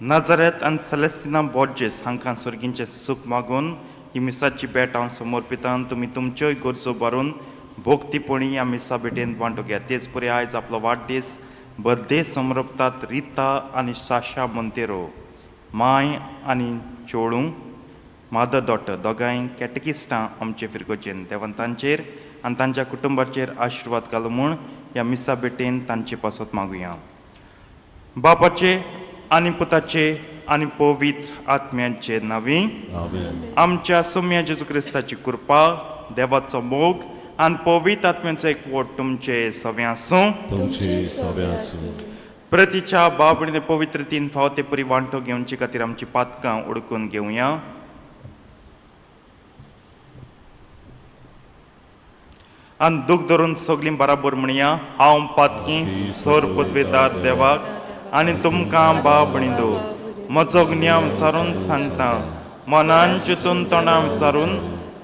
नाजारेत आनी सेलेस्तिना बॉर्जेस हांकां सर्गींचें सूख मागून ही मिसाची भेट हांव समर्पितां. तुमी तुमच्योय गरजो भरून भोक्तीपणी ह्या मिसा भेटेन वांटो घेयात. तेच परी आयज आपलो वाडदीस बर्थडे समर्पतात रिता आनी साशा मोंतेरो, माय आनी चेडूं, मादर डॉटर, दोगांय कॅटकिस्टां आमचे फिरगोजेन. देवान तांचेर आनी तांच्या कुटुंबाचेर आशिर्वाद घालू म्हूण ह्या मिसा भेटेन तांचे पासत मागुया. बापाचे आनी पुताचे आनी पवित्र आत्म्याचे नांवी. आमेन. आमच्या सोम्या जेजू क्रिस्ताची कृपा, देवाचो मोग आनी पवित्र आत्म्याचो एकवट तुमचे सवें आसूं. तुमचे सवे आसूं. प्रतीच्या बाबडीने पवित्र तीन फाव ते परी वांटो घेवचे खातीर आमची पातकां उडकून घेवया. आनी दूख धरून सगलीं बराबर म्हणया, हांव पातकी सोर पुतवेदार देवाक आनी तुमकां बाबणी दो म्हजो गुन्यांव विचारून सांगता. मनान चिंतून तोंडां विचारून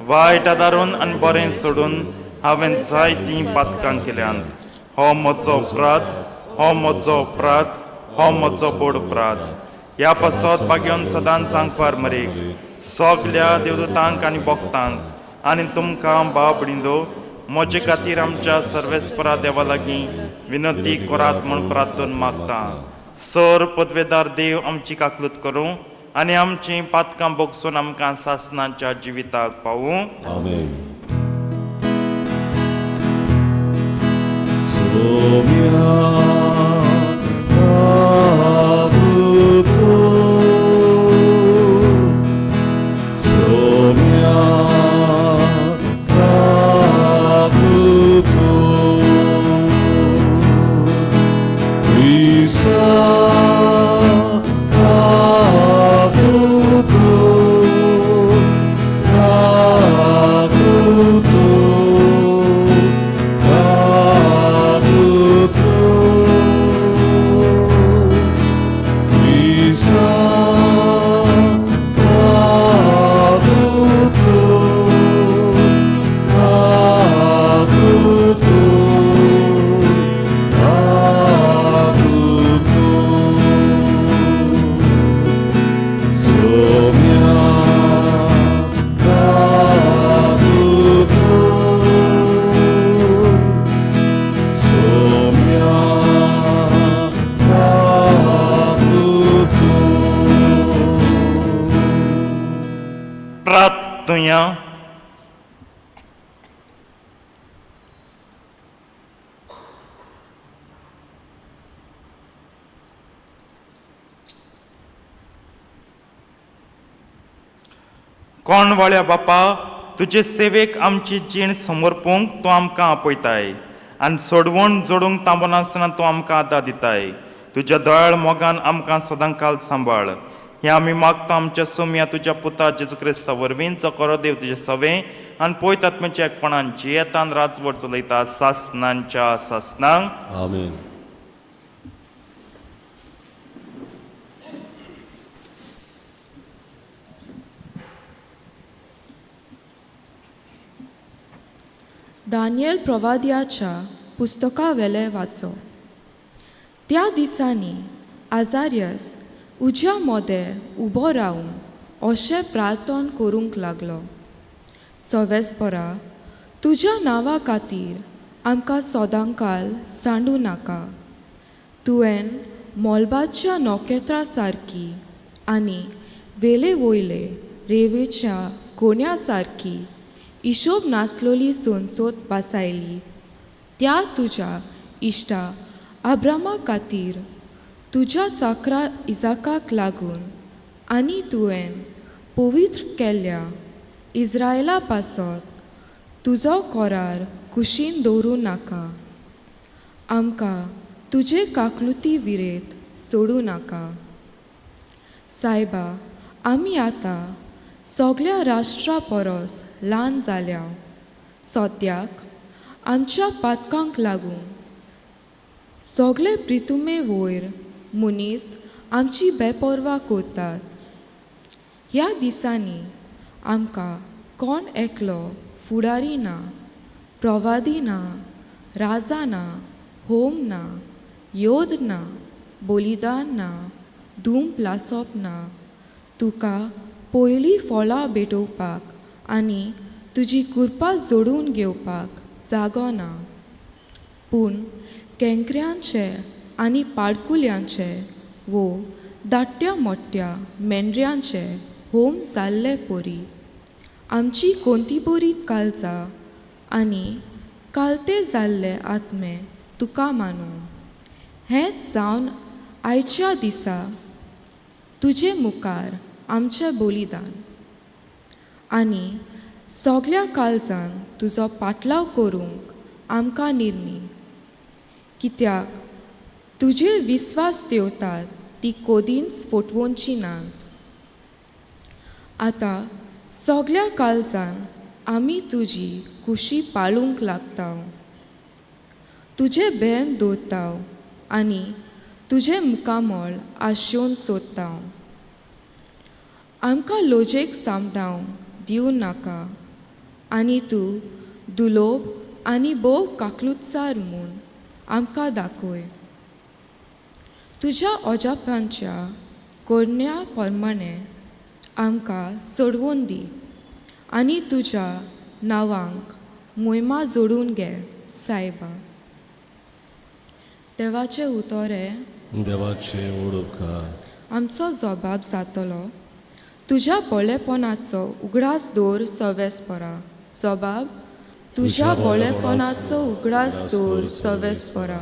वायट आदारून आनी बरें सोडून हांवें जायतीं पातकां केल्यांत. हो म्हजो अपराध, हो म्हजो अपराध, हो म्हजो बोड अपराध. ह्या पासत भाग्योन सदांच सांगपार मरेक सगल्या देवदूतांक आनी भक्तांक आनी तुमकां बाबडिंदो म्हजे खातीर आमच्या सर्वेस्परा देवा लागीं विनंती करात म्हूण प्रार्थन मागता. सर पदवेदार देव आमची काकलूत करूं आनी आमचीं पातकां भोगसून आमकां सासनाच्या जिविताक पावूं. आमेन. सोम्या काकूत कर, सोम्या काकूत कर, क्रिस्ता काकूत कर, काकूत कर, काकूत कर, क्रिस्ता काकूत कर, काकूत कर, काकूत कर, सोम्या काकूत कर, सोम्या काकूत कर. प्रार्थुया. कोण वाळ्या बापा, तुजे सेवेक आमची जीण समर्पूंक तूं आमकां आपयताय आनी सोडवण जोडूंक तांबनासतना तूं आमकां आदार दिताय. तुज्या दयाळ मोगान आमकां सदांकाल सांबाळ. हें आमी मागता आमच्या सोम्या तुज्या पुता जेजू क्रिस्ता वरवीं, जो करो देव तुजें सवें आनी पयत आत्म्याच्या एकपणान जियेतान राजवट चलयता सासनांच्या सासनांक. आमेन. दानियल प्रवाद्याच्या पुस्तका वेलें वाचो. त्या दिसांनी आजारियस उज्या मोदें उबो रावन अशें प्रार्थन करूंक लागलो, सवेस्परा तुज्या नांवा खातीर आमकां सदांकाल सांडूं नाका. तुवें मोलबाच्या नखेत्रा सारकी आनी वेले वयले रेंवेच्या कोण्या सारकी हिशोब नासलोली सोनसोत बासायली. त्या तुज्या इश्टा आब्रामा खातीर तुज्या चाकरा इजाकाक लागून आनी तुवें पवित्र केल्ल्या इज्रायला पासत तुजो कोरार कुशीन दवरूं नाका. आमकां तुजे काकलुती विरेत सोडूं नाका. सायबा, आमी आतां सगल्या राष्ट्रा परस ल्हान जाल्या. सद्याक आमच्या पातकांक लागून सगळे प्रितुमे वयर मनीस आमची बेपर्वा करतात. ह्या दिसांनी आमकां कोण एकलो फुडारी ना, प्रवादी ना, राजा ना, होम ना, योद ना, बलिदान ना, धूम लासप ना. तुका पयलीं फळां भेटोवपाक आनी तुजी कृपा जोडून घेवपाक जागो ना. पूण केंकऱ्यांचे आनी पाडकुल्यांचे वो धाकट्या मोठ्या मेंढऱ्यांचे होम जाल्ले परी आमची कोणती बरी कालजा आनी कालते जाल्ले आत्मे तुका मानू. हेंच जावन आयच्या दिसा तुजे मुखार आमचें बलिदान आनी सगल्या काळजान तुजो पाटलाव करूंक आमकां निर्णी. कित्याक तुजेर विस्वास देवतात ती कोदींच फटवोनची नात. आतां सगल्या काळजान आमी तुजी खुशी पाळूंक लागता, तुजें बेम दवरता आनी तुजें मुखामळ आशेवन सोदता. आमकां लोजेक सांबडावंक दिवं नाका आनी तूं दुलोब आनी भोव काकलुतसार म्हूण आमकां दाखय. तुज्या अजापांच्या करण्या प्रमाणें आमकां सोडवून दी आनी तुज्या नांवांक मोहिमा जोडून घे सायबा. देवाचें उतर हें देवाचे उपकार. आमचो जबाब जातलो. तुज्या बोलेपणाचो उगडास दवर सवेसपरा. जबाब तुज्या बोलेपणाचो उगडास दवर सवेसपरा.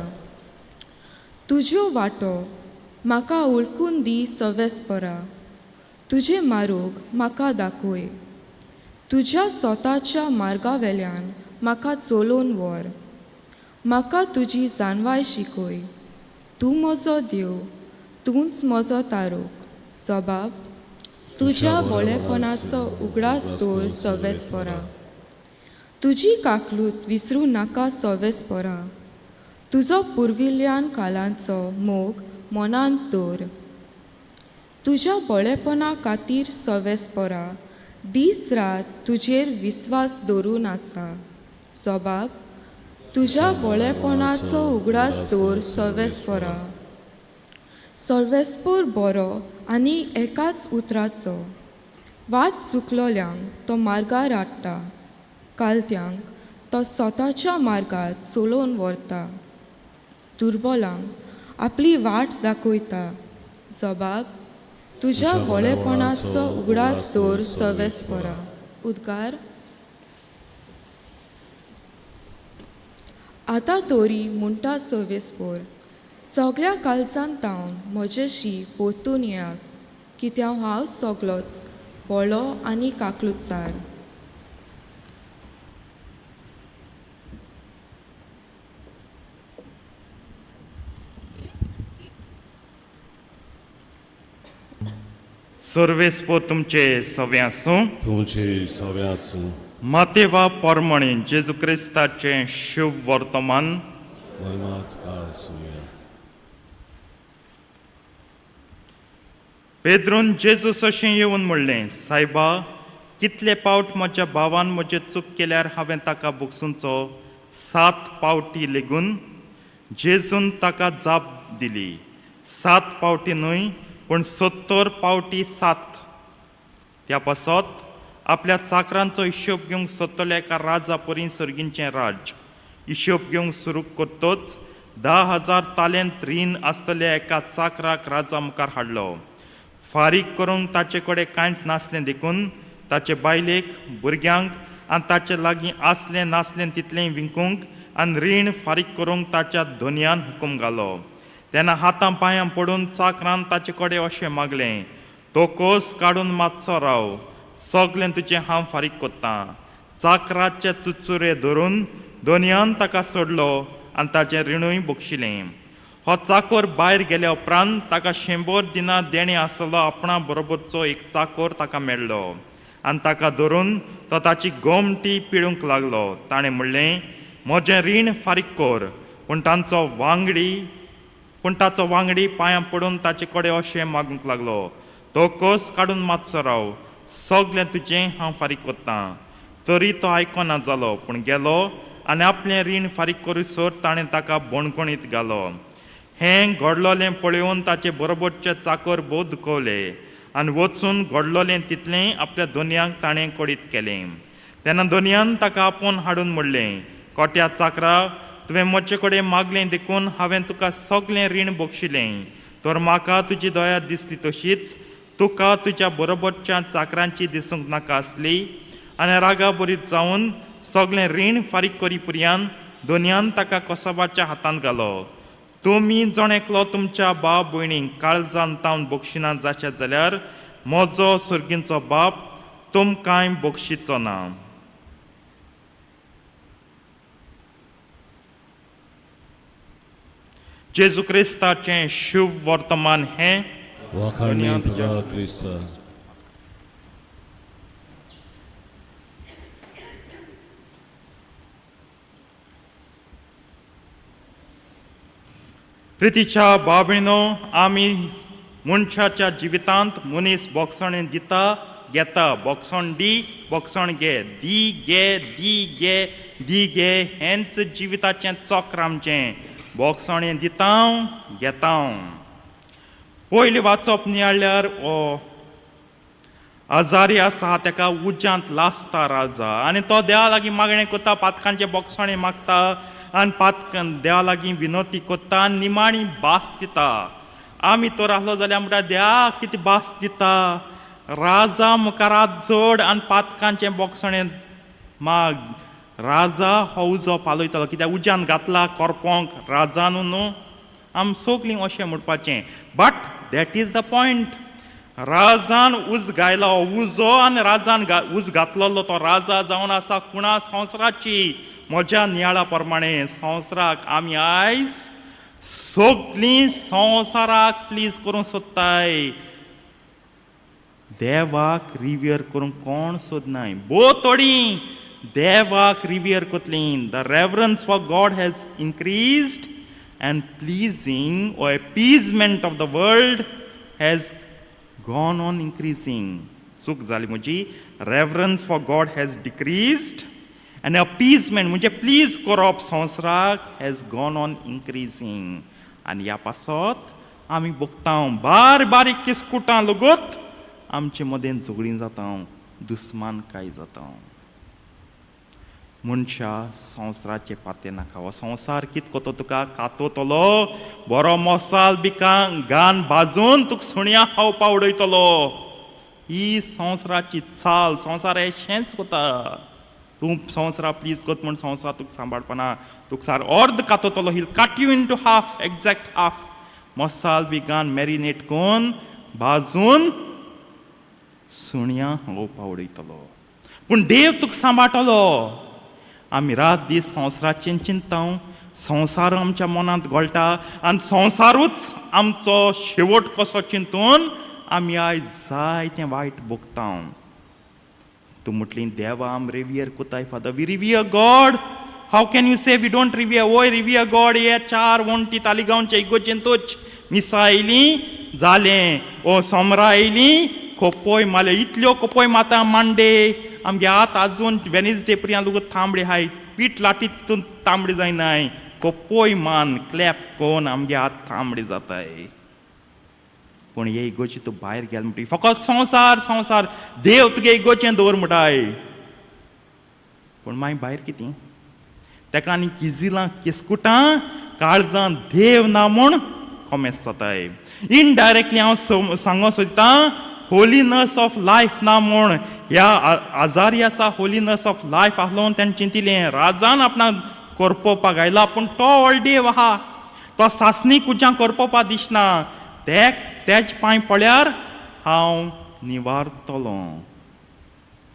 तुज्यो वाटो म्हाका वळखून दी सवेसपरा. तुजें मारोग म्हाका दाखय. तुज्या स्वताच्या मार्गा वेल्यान म्हाका चलोवन व्हर. म्हाका तुजी जाणवाय शिकय. तूं म्हजो देव, तूंच म्हजो तारोक. जबाब तुज्या बोलेपणाचो उगडास दवर सवेसपरा. तुजी काकलूत विसरूं नाका सवेसपरा. तुजो पुर्विल्ल्यान कालांचो मोग मनांत दवर. तुज्या बळेपणा खातीर सवेसपरा दीस रात तुजेर विस्वास दवरून आसा. जबाब तुज्या बळेपणाचो उगडास दवर सवेसपरा. सर्वेस्पोर बरो आनी एकाच उतराचो वाट चुकलोल्यांक तो मार्गार हाडटा. कालत्यांक तो स्वताच्या मार्गार चलोवन व्हरता. दुर्बलांक आपली वाट दाखयता. जबाब तुज्या बोलेपणाचो उगडास दवर सवेसपरा. उद्गार. आतां तोरी म्हणटा सवेसपोर सगल्या कालसान तावन म्हजेशी परतून येयात कित्याक हांव सगलोच बोलो आनी काकलुचार. सर्वेस्पो तुमचे सवे आसूं. तुमचे सवे आसूं. मातेवा पोरमणी जेजू क्रिस्ताचें शुभ वर्तमान. महिमा तुका आसुया. पेद्रून जेजू अशें येवन म्हणलें, सायबा, कितले पावट म्हज्या भावान म्हजें चूक केल्यार हांवें ताका भोगसुचो? 7 पावटी लेगून? जेजून ताका जाप दिली, 7 पावटी न्हय पूण 70 पावटी 7. त्या पासत आपल्या चाकरांचो हिशोब घेवंक सोदतल्या एका राजा परी सर्गींचें राज्य हिशोब घेवंक सुरू करतोच 10,000 तालेंत रीण आसतल्या एका चाकराक राजा मुखार हाडलो. फारीक करूंक ताचे कडेन कांयच नासलें देखून ताचे बायलेक, भुरग्यांक आनी ताचे लागीं आसलें नासलें तितलें विकूंक आनी रीण फारीक करूंक ताच्या धनयान हुकूम घालो. तेन्ना हातां पांयां पडून चाकरान ताचे कडेन अशें मागलें, तो कोस काडून मातसो राव, सगलें तुजें हांव फारीक कोत्तां. चाकराचे चुचुरे धरून धनयान ताका सोडलो आनी ताचें रिणूय बक्षिलें. हो चाकोर भायर गेल्या उपरांत ताका 100 दिनां देणें आसलो आपणा बरोबरचो एक चाकोर ताका मेळ्ळो आनी ताका धरून तो ताची गोमटी पिळूंक लागलो. ताणें म्हणलें, म्हजें रीण फारीक कर. पूण ताचो वांगडी पांयां पडून ताचे कडेन अशें मागूंक लागलो, तो कोस काडून मातसो राव, सगलें तुजें हांव फारीक कोत्तां. तरी तो आयकना जालो, पूण गेलो आनी आपलें रीण फारीक करूसर ताणें ताका बणकणीत घालो. हें घडलोलें पळोवन ताचे बरोबरचे चाकर भोव दुखवले आनी वचून घडलोलें तितलें आपल्या दोनयांक ताणें कळीत केलें. तेन्ना दोनयान ताका आपोवन हाडून म्हणलें, कोट्या चाकरा, तुवें म्हजे कडेन मागलें देखून हांवें तुका सगळें रीण बक्षिलें. तर म्हाका तुजी दया दिसली तशीच तुका तुज्या बरोबरच्या चाकरांची दिसूंक नाका आसली. आनी रागा बरीत जावन सगळें रीण फारीक करी पुरयान दोनयान ताका कोसाबाच्या हातांत घालो. तुमी जण एकलो तुमच्या भाव भयणींक काळजान तावन बक्षिना जाशात जाल्यार म्हजो सर्गींचो बाप तुमकांय बक्षिचो ना. जेजू क्रिस्ताचें शुभ वर्तमान हें. वाखाणणी तुका क्रिस्ता. प्रितीच्या बाबीनो, आमी मनशाच्या जिवितांत मनीस बोगसणें दिता घेता, बोगसण दी बोगसण घे, दी घे दी घे दी घे, हेंच जिविताचें चक्र आमचें. बोगसणें दिता घेता. पयलीं वाचप नियाळ्यार हो आजारी आसा तेका उज्यांत लासता राजा आनी तो देवा लागीं मागणें करता, पातकांचें बोगसणें मागता आनी पातकां देवा लागीं विनोती करता आनी निमाणी भास दिता. आमी तर आसलो जाल्यार म्हणटा, देवा कितें भास दिता, राजा मुखार हात जोड आनी पातकांचें बोगसणें माग. राजा हो उजो पालयतालो कित्याक उज्यान घातला कोरपोंक राजानू न्हू. आम सगलीं अशें म्हणपाचें, but that is the point. राजान उज गायला हो उजो आनी राजान उज घातलेलो तो राजा जावन आसा कुणा संवसाराची. म्हज्या नियाळा प्रमाणे संवसाराक आमी आयज सगलीं संवसाराक प्लीज करूंक सोदताय, देवाक रिवियर करूंक कोण सोदनाय. भोव थोडीं देवाक रिवियर करतलीं. The reverence for God has increased and pleasing or appeasement of the world has gone on increasing. चूक जाली म्हजी. Reverence for God has decreased and appeasement म्हणजे प्लीज करप संवसाराक हॅज गॉन ऑन इन्क्रिजींग. आनी ह्या पासत आमी बगता बार बारीक किस्कुटां लगत आमचे मदें झगडीं जाता, दुस्मानकाय जाता. मनशा संवसाराचें पातें नाका. हो संवसार कित कोतो तुका कातोतलो, बरो मसाल बिका गान भाजून तुका सुण्या खावपा उडयतलो. ही संवसाराची चाल, संवसार अशेंच कोता. तूं संवसारा प्लीज कोत म्हूण संवसार तुका सांबाळपाना, तुका सार अर्द कातोतलो. He'll cut you into half, exact half. मसाल बी गान मॅरिनेट करून भाजून सुण्या खावपा उडयतलो. पूण देव तुका सांबाळटलो. आमी रात दीस संवसाराचें चिंतता, संवसार आमच्या मनांत घोळटा आनी संवसारूच आमचो शेवट कसो चिंतून आमी आयज जायतें वायट भोगता. तूं म्हटली देवा आम रिवियर कोताय, Father we revere God, how can you say we don't revere? वय रिवियर गॉड. हे चार वण्टी तालिगांवचे इगोर्जेंतूच मिसां आयलीं जालें, ओ सोमरा आयलीं खोपोय मारले, इतल्यो खोपोय माता मांडे आमगे हात आजून वेनसडे पर्यंत लोक तांबडे हाय, पीठ लाटी तितून तांबडे जायनाय, कोपोय मान क्लॅप कोन आमगे हात तांबडे जाताय. पूण हे इगोर्जी तूं भायर गेल म्हणटी फकत संवसार संवसार, देव तुगे इगोर्जें दवर म्हणटाय. पूण मागीर भायर कितें तेका आनी किजिलां किस्कुटां काळजां देव ना म्हूण कोमेस जाताय. इनडायरेक्टली हांव सांगूंक सोदतां होलीनस ऑफ लायफ ना म्हूण. ह्या आजारी आसा होलीनस ऑफ लायफ आसलो तेणें चिंतिलें राजान आपणाक करपोवपाक आयला, पूण तो व्हड देव आहा, तो सासणी कुजां करपोवपाक दिसना, तेज पांय पळ्यार हांव निवारतलो,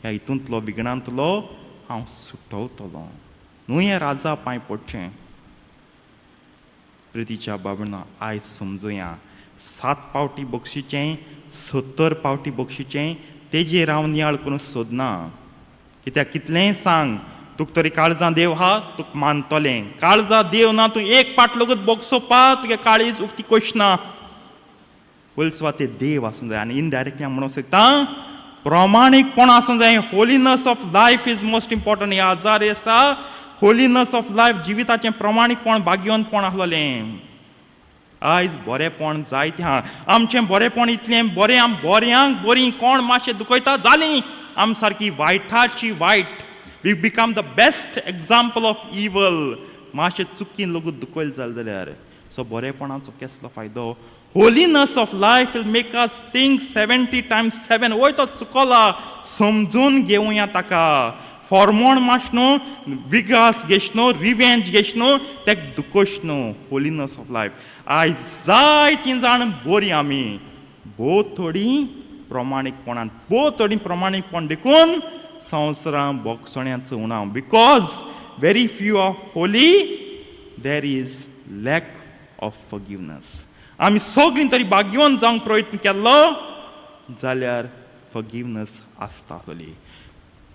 ह्या हितूंतलो विघ्नांतलो हांव सुटवतलो. न्हू हें राजा पांय पडचें. प्रितीच्या बाबणा आयज समजुया, 7 पावटी बक्षिचें 70 पावटी बक्षिचें तेजेर हांव नियाळ करूंक सोदना. कित्याक कितलेंय सांग तुका तरी काळजां देव आहा तुका मानतलें, काळजां देव ना तूं एक पाट लगूत बक्षोवपा तुगे काळीज उक्ती कशना. पयले सुवातेर देव आसूंक जाय. आनी इनडायरेक्टली हांव म्हणूंक सोदता प्रमाणीकपण आसूंक जाय. Holiness of life is most important. हे आजार आसा होलीनस ऑफ लायफ, जिविताचें प्रमाणीकपण भाग्यवंतपण आसलेलें. आयज बरेंपण जायतें आहा. आमचें बरेंपण इतलें बरें, आम बऱ्यांक बरीं, कोण मातशें दुखयता जालीं आम सारकी वायटाची वायट. We become the best example of evil. मातशें चुकीन लोक दुखयल जालें जाल्यार सो बरेपणाचो केसलो फायदो. Holiness of life will make us think 70 times 7. वय तो चुकोला समजून घेवया ताका, फॉर्मोण माश न्हू, विगास घेश न्हू, रिवेंज घेश न्हू, तेक दुकोश न्हू. होलीनस ऑफ लायफ. आयज जायतीं जाण बरीं आमी, भोव थोडीं प्रमाणीकपणान, भोव थोडीं प्रमाणीकपण देखून संवसारां बोगसण्याचो उणाव. Because very few of holy there is lack of forgiveness. आमी सगळीं तरी भाग्यवन जावंक प्रयत्न केल्लो जाल्यार फॉरगिवनस आसतातली.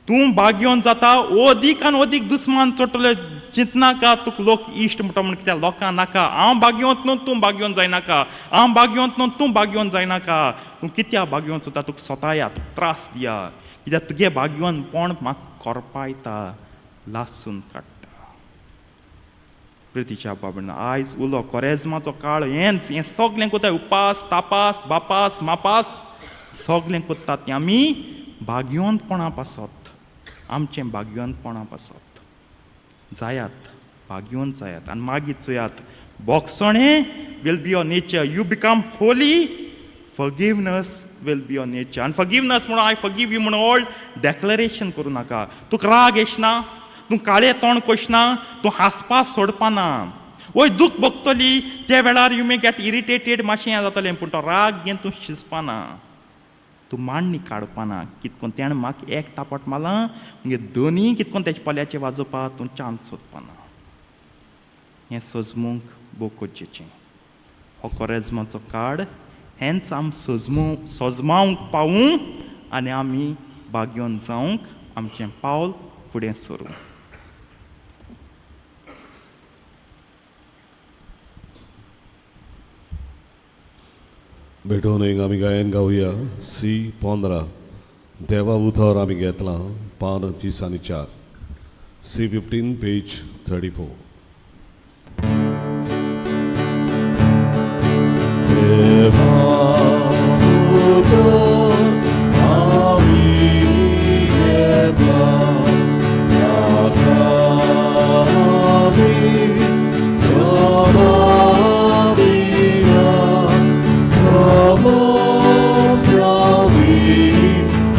तूं भाग्यवन जाता अदीक आनी अदीक दुस्मान चडटले. चिंतनाका तुका लोक इश्ट म्हणटा म्हण, कित्याक लोकां नाका. हांव भाग्यवंत न्हू तूं भाग्यवंत जायनाका, हांव भाग्यवंत न्हू तूं भाग्यवंत जायनाका. तूं कित्याक भाग्यवंत सुद्दां तुका सोताया तुका त्रास दिया, कित्याक तुगे भाग्यवंतपण म्हाका कोरपायता, लासून काडटा. प्रितीच्या बाबा आयज उलो कोरेजमाचो काळ हेंच, हें सगळें कोत्ता, उपास तापास बापास मापास सगळें कोत्ता तें आमी भाग्यवंतपणा पासत, आमचें भाग्यवंतपणा पासत जायात, भाग्यवंत जायात. आनी मागीर चोयात बोगसणें will be your nature. You become holy, forgiveness will be your nature. आनी फॉरगिवनस म्हणून I forgive you म्हणून ओल्ड डॅक्लरेशन करूं नाका. तुका राग येसना, तूं काळें तोंड कोशना, तूं हांसपा सोडपाना. वय दूख भोगतली त्या वेळार, you may get irritated, मातशें हें जातलें, पूण तो राग घेवन तूं शिजपाना, तूं मांडणी काडपाना. कितकोन तेणें म्हाका एक तापट मारलां मागीर दोनी कितकोन तेजे पोल्याचें वाजोवपा तूं चान्स सोदपाना. हें सजमूंक भोव गरजेचें. हो कोरेजमाचो काळ हेंच आम सजमू सजमावंक पावूं आनी आमी भाग्यवन जावंक आमचें पावल फुडें सरूं. भेटोवन एक आमी गायन गावया सी 15 देवा उतर आमी घेतलां पान 30 आनी 4 सी 15 पेज 34. देवा उतर आमी घेतलां ताका आमी समाधिना समज जावी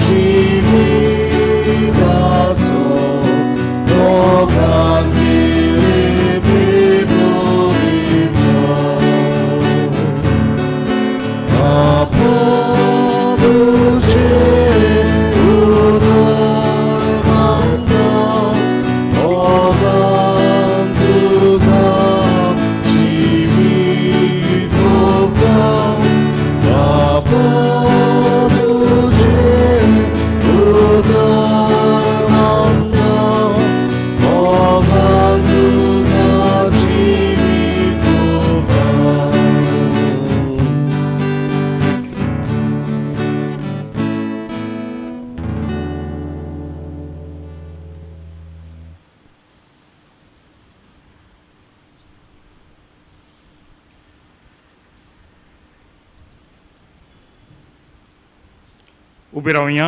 जिविताचो लोकांक भेटोवचो. तुझे उतर मानता अगम तुका जिवीत ओंपता. बापा तुझे उतर मानता अगम तुका जिवीत ओंपता. उबी रावया.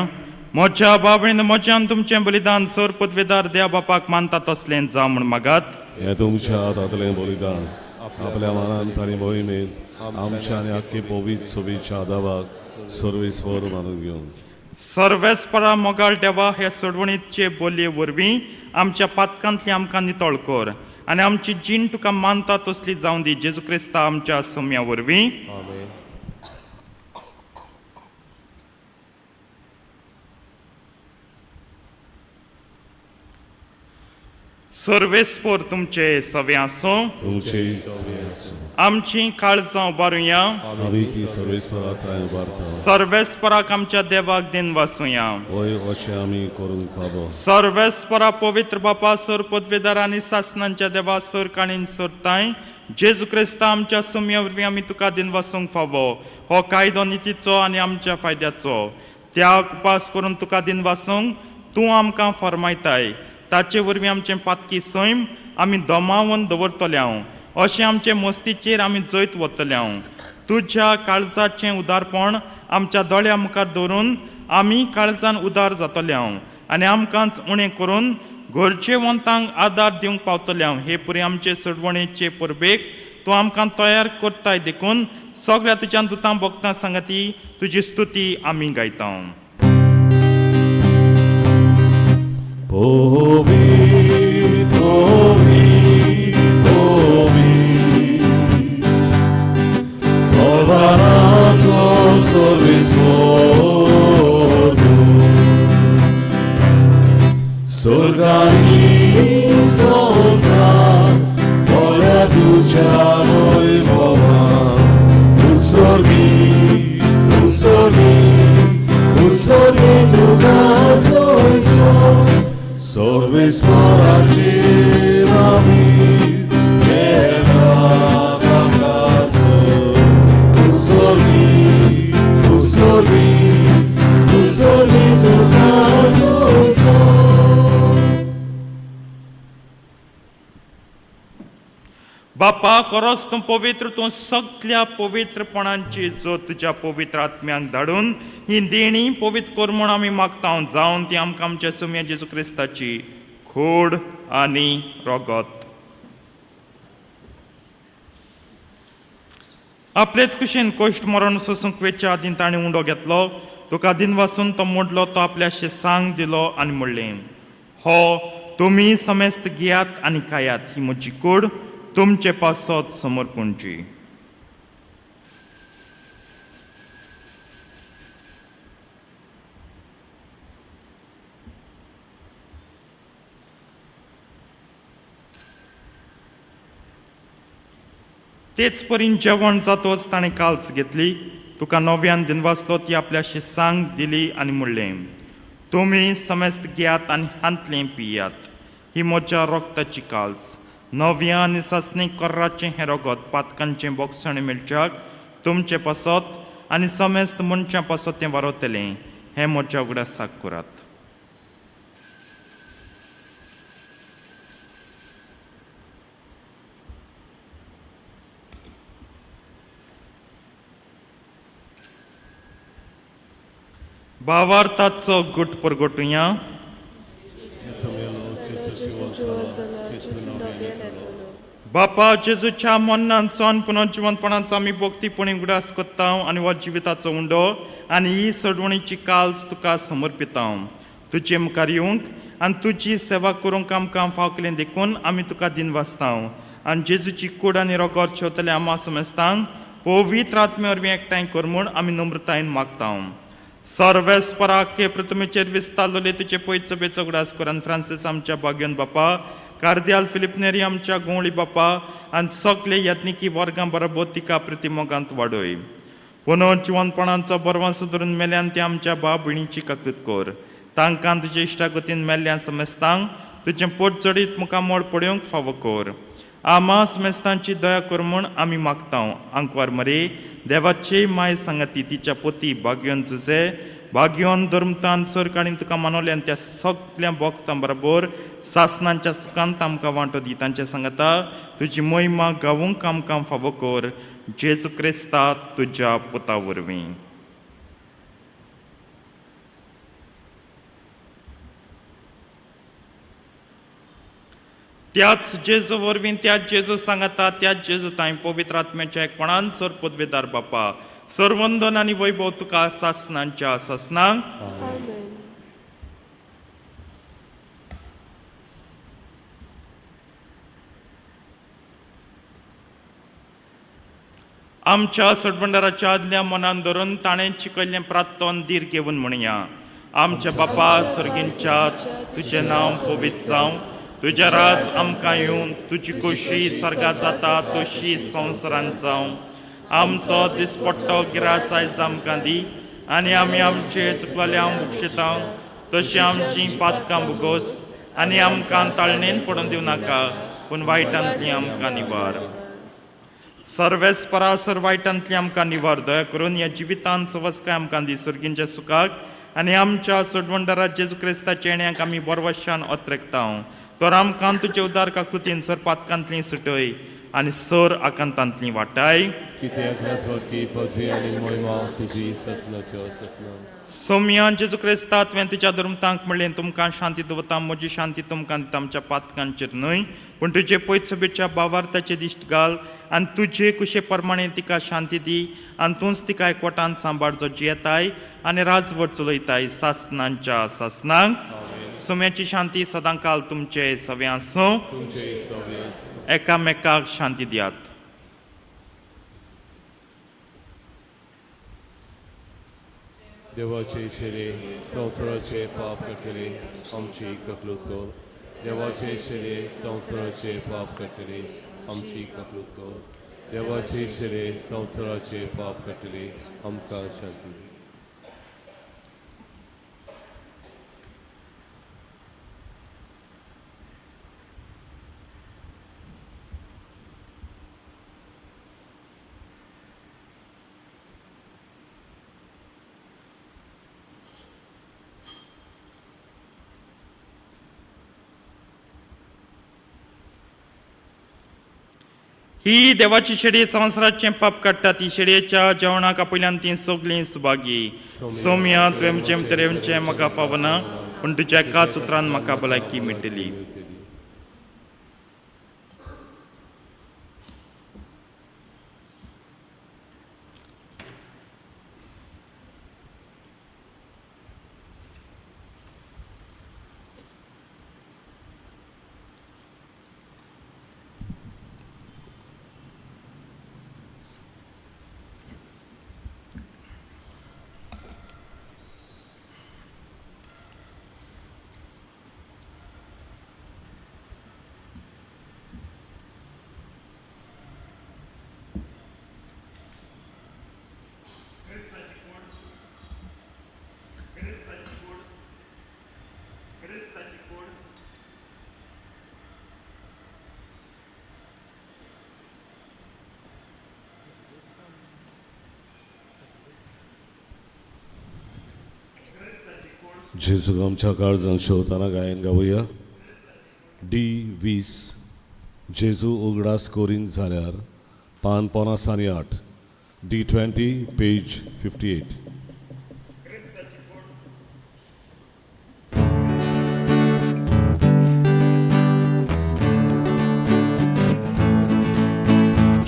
म्हज्या बाबणीन म्हज्यान तुमचें बलिदान सर पदवेदार देवा बापाक मानता तसलें जावं म्हूण मागात. हें तुमच्या हातांतलें बलिदान आपल्या मानान आनी मोहिमेंत आमच्या आनी आख्खे पवित्र सोबीच्या आदावाक सर्वेस्पर मानून घेवन. सर्वेस्परा मोगाळ देवा, हे सोडवणीचे बोलये वरवीं आमच्या पातकांतली आमकां नितळ कर आनी आमची जीण तुका मानता तसली जावं दी. जेजू क्रिस्ता आमच्या सोम्या वरवीं. आमेन. सर्वेस्पर तुमचे सवे आसूं. तुमचे आमची काळजां उबारुया. आमी ती सर्वेस्परा थंय उबारता. सर्वेस्पराक आमच्या देवाक दिन वासुया. वय अशें आमी करूंक फावो. सर्वेस्परा पवित्र बापा, सर पदवेदार आनी सासनांच्या देवा, सर काणीन सोदताय जेजू क्रिस्ता आमच्या सुम्या वरवीं आमी तुका दिन वासूंक फावो. हो कायदो नितीचो आनी आमच्या फायद्याचो. त्या उपास करून तुका दिन वासूंक तूं आमकां फरमायताय. ताचे वरवीं आमचें पातकी सैम आमी दमावन दवरतले हांव. अशें आमचे मस्तीचेर आमी जैत वतले हांव. तुज्या काळजाचें उदारपण आमच्या दोळ्या मुखार दवरून आमी काळजान उदार जातले हांव आनी आमकांच उणें करून गरजेवंतांक आदार दिवंक पावतले हांव. हे पुरी आमचे सोडवणेचे परबेक तूं आमकां तयार करताय देखून सगळ्या तुज्या दुतां भोगतां सांगती तुजी स्तुती आमी गायता. पोवी पोवी पोवी देवाचो सर्वीस स्वर्गानी संवसार बऱ्या तुज्या वैभवान उत्सर्गी उत्सर्गी उत्सर्गी तुका सोयसो सर्वेस्पराची आमी देवा काकाचो उत्सर्गी उत्सर्गी उत्सर्गी तुका सोयसो. बापा खरोच तूं पवित्र, तूं सगल्या पवित्रपणांची जो तुज्या पवित्र आत्म्यांक धाडून ही देणी पवित्र कर म्हूण आमी मागता जावन ती आमकां आमच्या सुम्या जेजू क्रिस्ताची खोड आनी रगत. आपलेच कुशीन कोश्ट मरण सोसूंक वेच्या आदीं ताणें उंडो घेतलो, तुका दिनवासून तो मोडलो, तो आपल्या सांग दिलो आनी म्हणलें, हो तुमी समेस्त घेयात आनी खायात, ही म्हजी कूड तुमचे पासत समर्पणची. तेच परीन जेवण जातोच ताणें काल्स घेतली, तुका नव्यान दिनवासलो, ती आपल्याशी सांग दिली आनी म्हणलें, तुमी समेस्त घेयात आनी हांतलें पियात, ही म्हज्या रक्ताची काल्स, नव्या आनी सासणी कर्राचें हें रगत पातकांचें बोगसणें मेळच्याक तुमचें पासत आनी समेस्त मनशां पासत तें वारवतलें, हें म्हज्या उगडासाक करात. भावार्थाचो गुट परगटुया. बापा जेजूच्या मरणाचो आनी पुनर्जिवंतपणाचो आमी भक्तीपणी उगडास करता आनी हो जिविताचो उंडो आनी ही सोडवणीची काल्स तुका समर्पिता. तुजे मुखार येवंक आनी तुजी सेवा करूंक आमकां फाव केलें देखून आमी तुका दिनवासता आनी जेजूची कूड आनी रगत शेवतले आमा समेस्तांक पवित्र आत्मे वरवीं एकठांय कर म्हूण आमी नम्रतायेन मागता. सर्वेस्पराके पृथ्वीचेर विस्तारलेले तुजे पयचो बेचो उगडास कर आनी फ्रांसीस आमच्या भाग्यन बापा, कार्दियाल फिलिप नेरी आमच्या गोंवळी बापा आनी सगळे यत्निकी वर्गां बरोबर तिका प्रतिमोगांत वाडय. पुनर्जिवनपणाचो बरवांसो धरून मेल्यान ते आमच्या भाव भयणीची काकूत कर, तांकां तुजे इश्टागतीन मेल्ल्या समेस्तांक तुजें पोट चडीत मुखामळ पळोवंक फावो कर. आमा समेस्तांची दया कर म्हूण आमी मागता. आंकवार मरे देवाची माय सांगाती तिच्या पोती भाग्योन जुजे भाग्योन धर्मतान सरकारीन तुका मानवल्यान त्या सगल्या भक्तां बरोबर सासनांच्या सुखांत आमकां वांटो दी. तांच्या सांगाता तुजी महिमा गावूंक आमकां फावो कर, जेजू क्रिस्ता तुज्या पुता वरवीं. त्याच जेजू वरवीं, त्याच जेजू सांगाता, त्याच जेजू तांय पवित्र आत्म्याच्या एकपणान सर पदवेदार बापा, सर्वंदन आनी वैभव तुका सासनांच्या सासनांक. आमेन. आमच्या सटबंडाराच्या आदल्या मनान धरून ताणें शिकयल्लें प्रार्थन धीर घेवन म्हणया. आमच्या बापा सर्गींच्या, तुजें नांव पवित्र जावं, तुजें राज आमकां येवन, तुजी खोशी सर्गात जाता तशी संवसारांत जावं. आमचो दिसपट्टो गिरास आयज आमकां दी आनी आमी आमचे चुकलेल्या बक्षिता तशी आमची पातकां भुगोस आनी आमकां ताळणेन पडून दिवं नाका, पूण वायटांतली आमकां निवार. सर्वेस्परा सर वायटांतली आमकां निवार. दया करून ह्या जिवितांत सवस्काय आमकां दी, सर्गींच्या सुखाक आनी आमच्या सोडवणदारा जेजू क्रिस्ताच्या येण्याक आमी बरवशान अत्रेकता. तर आमकां तुजे उदार काकुतीन सर पातकांतली सुटय. आनी सर आकांतांतली वाटाय. कित्याक राजवटकी पदवी आनी मोहिमा तुजी ससनाच्यो ससना. सोमया जेजू क्रिस्ता, तुवें तुज्या धर्मतांक म्हणलें, तुमकां शांती दवरता, म्हजी शांती तुमकां दिता, आमच्या पातकांचेर न्हय पूण तुजे पयसभेच्या बावार्थाचे दिश्ट घाल आनी तुजे कुशे प्रमाणे तिका शांती दी आनी तूंच तिका एकवटान सांबाळ, जो जियेताय आनी राजवट चलयताय सासनांच्या सासनांक. सोम्याची शांती सदां काल तुमचे सगळें आसूं. तुमचे सगळे. एकामेकाक शांती दियात. देवाचे शेरे संवसाराचे पाप काडटले आमची ककलूत कर. देवाचे शेरे संवसाराचे पाप काडटले आमची ककलूत कर. देवाचे शेरे संवसाराचे पाप काडटले आमकां शांती दी. ही देवाची शेडी संवसाराचें पाप काडटा, ती शेडयेच्या जेवणाक आपल्यान ती सगळीं सुभागी. सोम्या, तुवें म्हजें भितर येवचें म्हाका फावना, पूण तुज्या एकाच उतरान म्हाका भलायकी मेळटली. जेजूक आमच्या काळजान शेवताना गायन गावया. डी 20 जेजू उगडास करीन जाल्यार, पान 58, डी 20 पेज 58.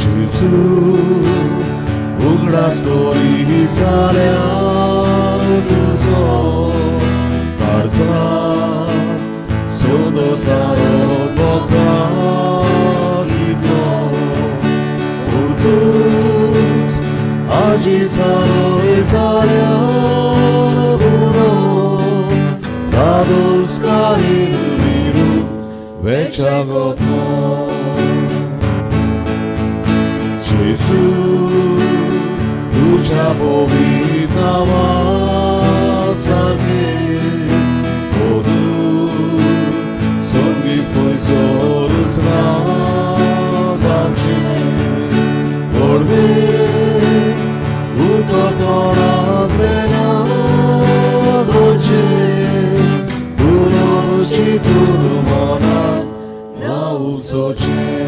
जेजू उगडास करी जाल्यार तुजो काळजा सोदो सारो बोका कितलो, पूण तूंच आजी सारो जाल्यार पुरो, दादोस काहीन वेच्या गोतलो. जेजू तुझ्या पवित्र नांवा सारकें संगीत पयसोरूच रागाचें व्हडलें उतर तोंडांतल्यान घोळचें, पुरोची चिंतून मनान ना उसोचें.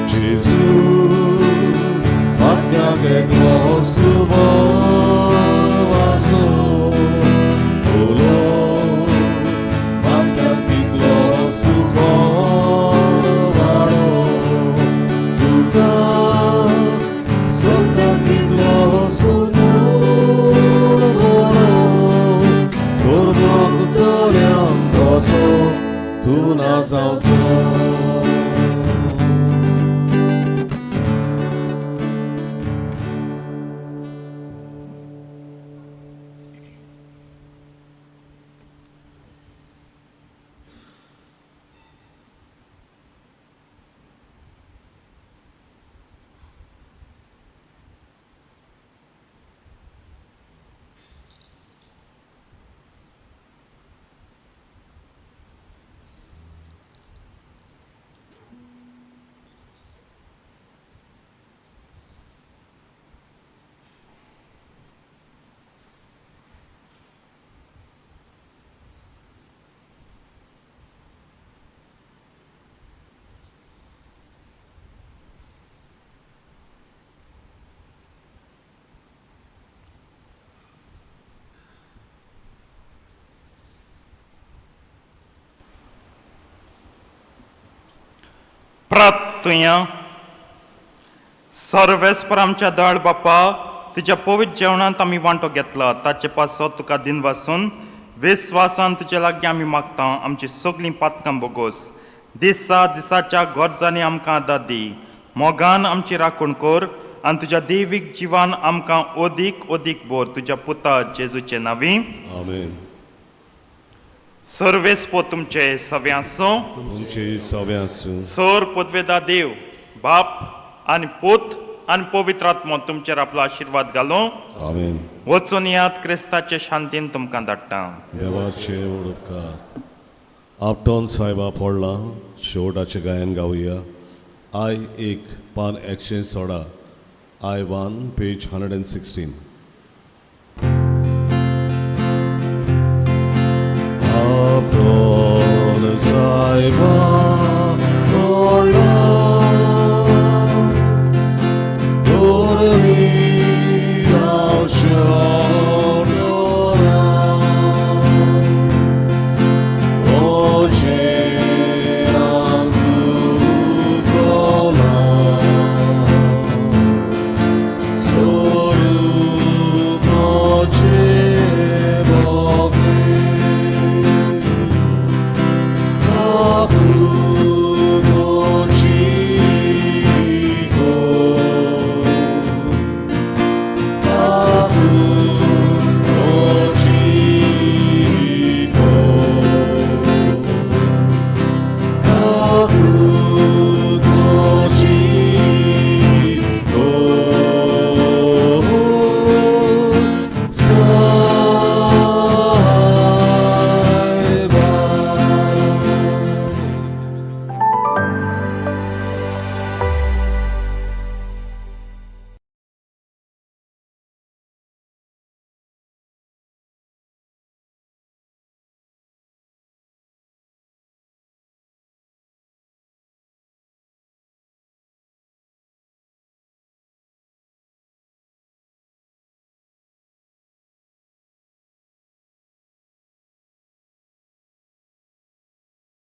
जेजू आत्म्याक एकलोच तूं बरो आसो, उलो आत्म्याक प्रार्थुया. सर्वेस्पर आमच्या दयाळ बापा, तुज्या पवित्र जेवणांत आमी वांटो घेतला ताचे पासत तुका दिनवासून विस्वासान तुजे लागीं आमी मागता, आमची सगळीं पातकां बोगोस. दिसा दिसाच्या गरजांनी आमकां आदार दी, मोगान आमची राखण कर आनी तुज्या देवीक जिवान आमकां ओदीक ओदीक बोर, तुज्या पुता जेजूचे नांवी. आमेन. सर्वेस्पो तुमचे सवे आसूं. तुमचे सवे आसूं. सोर पदवेदा देव बाप आनी पूत आनी पवित्र आत्मो तुमचेर आपलो आशिर्वाद घालूं. आमेन. वचून यात, क्रिस्ताचे शांतीन तुमकां धाडटा. देवाचे उपकार. आपटोन साहेबा पडला शेवटाचें गायन गावया. I एक पान 116, I 1, page 116. आपटोन साहेबा.